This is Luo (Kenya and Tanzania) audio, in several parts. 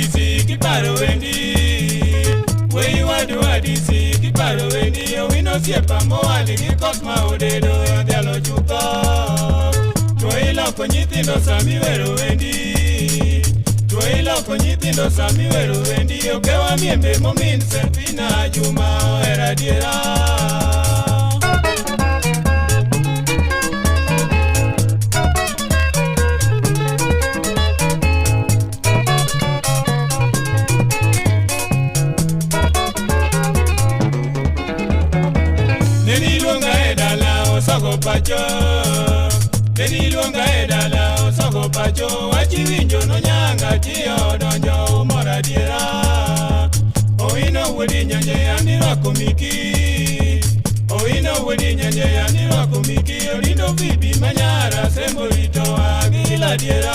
Adisi kiparo wendi. Weyi wadu Adisi kiparo wendi. Owino osiepa mowali gi koth ma odedo odhialo chutho. To iloko nyithindo sami wero wendi. To iloko nyithindo sami wero wendi. Okewa miembe momin Serfina Juma ohero adiera. Neniluonga e dala osogo pacho. Neniluonga e dala osogo pacho. Wach iwinjo nonyanga tiyo odonjo umor adiera. Owino wuodi nyanje an irwako miki. Owino wuodi nyanje an irwako miki. Orindo bibi manyara sembo ritowa gi adiera.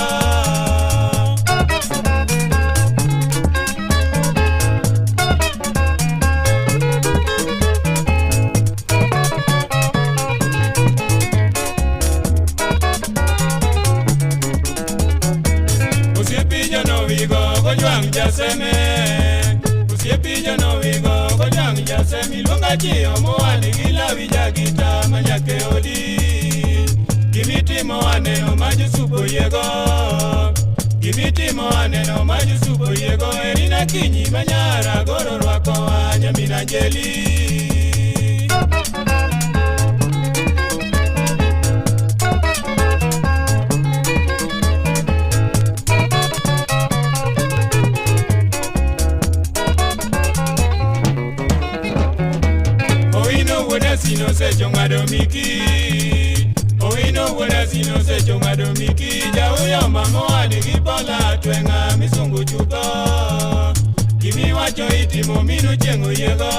Osiepi jonowigo gojwang' jaseme. Osiepi jonowigo gojwang' jaseme. Iluonga chiyo mowali gi lawi jagita manyaka e odi. Gimitimo aneno ma Jusuf oyiego. Gimitimo aneno ma Jusuf oyiego. Erina kinyi manyara goro rwakowa nyamin Anjeli. Owino wuod Asino osecho ng'ado miki. Owino wuod Asino osecho ng'ado miki. Jauyo mama owadi gi Paula tweng'a misungu chutho. Gimiwacho itimo minu chieng' oyiego.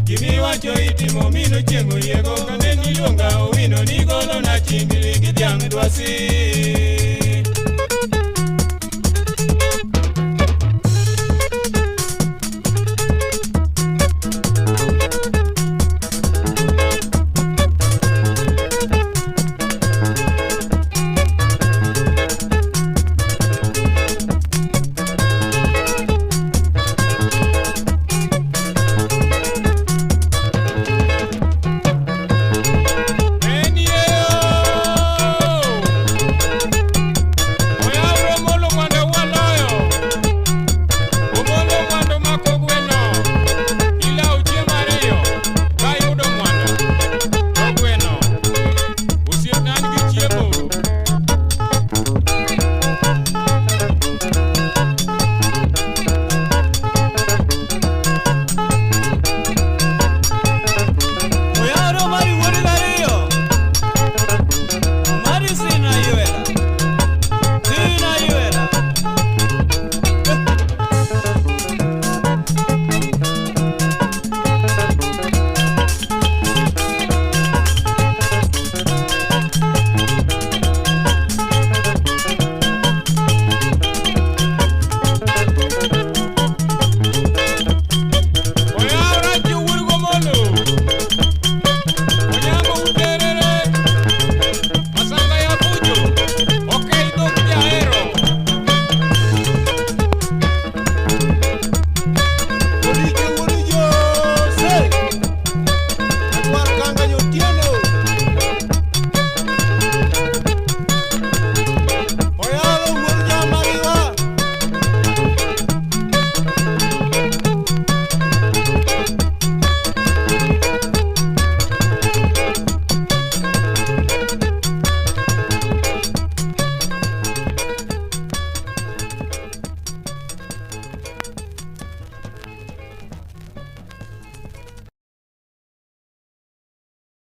Gimiwacho itimo minu chieng' oyiego. Kane niluonga Owino nigolo na chingli gi dhiang' dwasi.